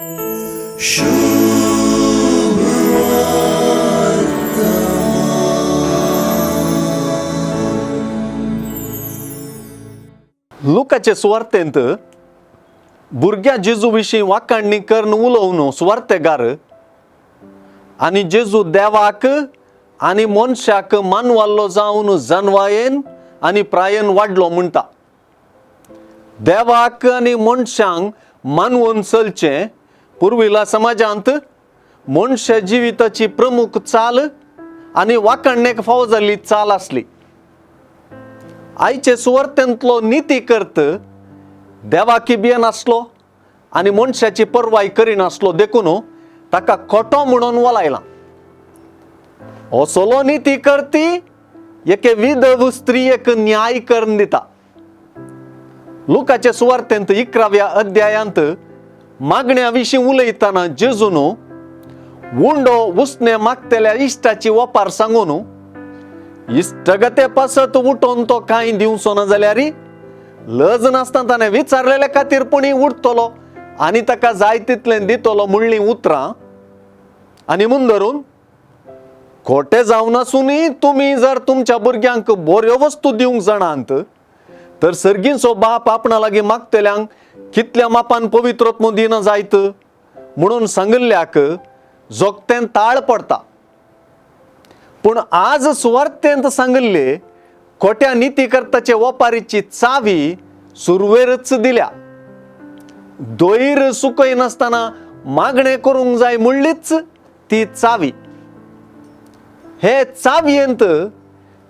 लुकाचे सुवार्तेंत भुरग्या जेजू विशीं वाखाणणी करून उलोवन सुवार्तेगार आनी जेजू देवाक आनी मनशाक मानवाल्लो जावन जनवायेन आनी प्रायेन वाडलो म्हणटा. देवाक आनी मनशांक मानवून चलचें पुर्विल्ल्या समाजांत मनशा जिविताची प्रमुख चाल आनी वाखाणणेक फावो जाल्ली चाल आसली. आयचे सुवार्तेंतलो निती करत देवाकी भियेनासलो आनी मनशाची परवाय करिनासलो देखून ताका खोटो म्हणून वलायला. असलो निती करती एके विधव स्त्रियेक न्याय करून दिता. लुकाचे सुवार्तेंत 11व्या अध्यायांत मागण्या विशीं उलयतना जेजून उंडो उसणे मागतल्या इश्टाची वपार सांगून इश्टगते पासत उठोवन तो कांय दिवचो ना जाल्यार लज नासतना ताणें विचारलेल्या खातीर पुणी उठतलो आनी ताका जाय तितलें दितलो म्हणलीं उतरां आनी मुंदरून खोटे जावन आसुनूय तुमी जर तुमच्या भुरग्यांक बऱ्यो वस्तू दिवंक जाणात तर सर्गींचो बाप आपणा लागीं मागतल्यांक कितल्या मापान पवित्रत्म दिना जायत म्हणून सांगिल्ल्याक जोगतें ताळ पडटा. पूण आज सुवार्थेंत सांगिल्ले खोट्या निती करताचे वपारीची चावी सुरवेरच दिल्या. दोयर सुकयनासतना मागणें करूंक जाय म्हणलीच ती चावी. हे चावयेंत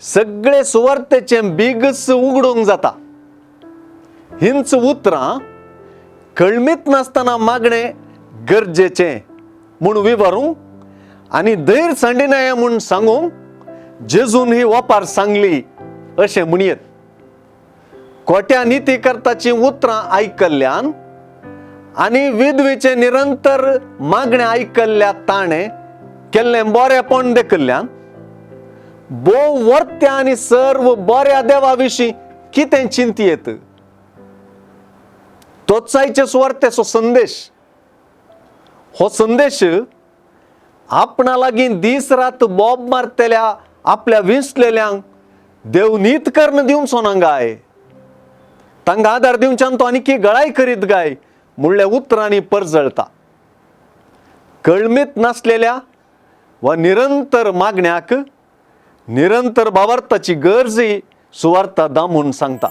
सगळे सुवार्थेचें बिगस उगडूंक जाता. हींच उतरां कळमीत नासतना मागणें गरजेचें म्हूण विवरूंक आनी धैर्य सांडिनाय म्हूण सांगूंक जेजून ही वपार सांगली अशें म्हणयेत. खोट्या निती करताची उतरां आयकल्ल्यान आनी विधवेचें निरंतर मागणें आयकल्ल्या ताणें केल्लें बरेंपण देखिल्ल्यान भोव वर्त्या आनी सर्व बऱ्या देवा विशीं कितें चिंतयेत. तोच आयचे सुवार्तेचो संदेश. हो संदेश आपणा लागीं दीस रात बोब मारतल्या आपल्या विंचलेल्यांक देव नीत करून दिवचो ना गाय, तांकां आदार दिवच्यान तो आनीकी गळाय करीत गाय म्हणल्या उतरांनी परजळता. कळमीत नासलेल्या वा निरंतर मागण्याक निरंतर भावार्थाची गरज सुवार्ता दामून सांगता.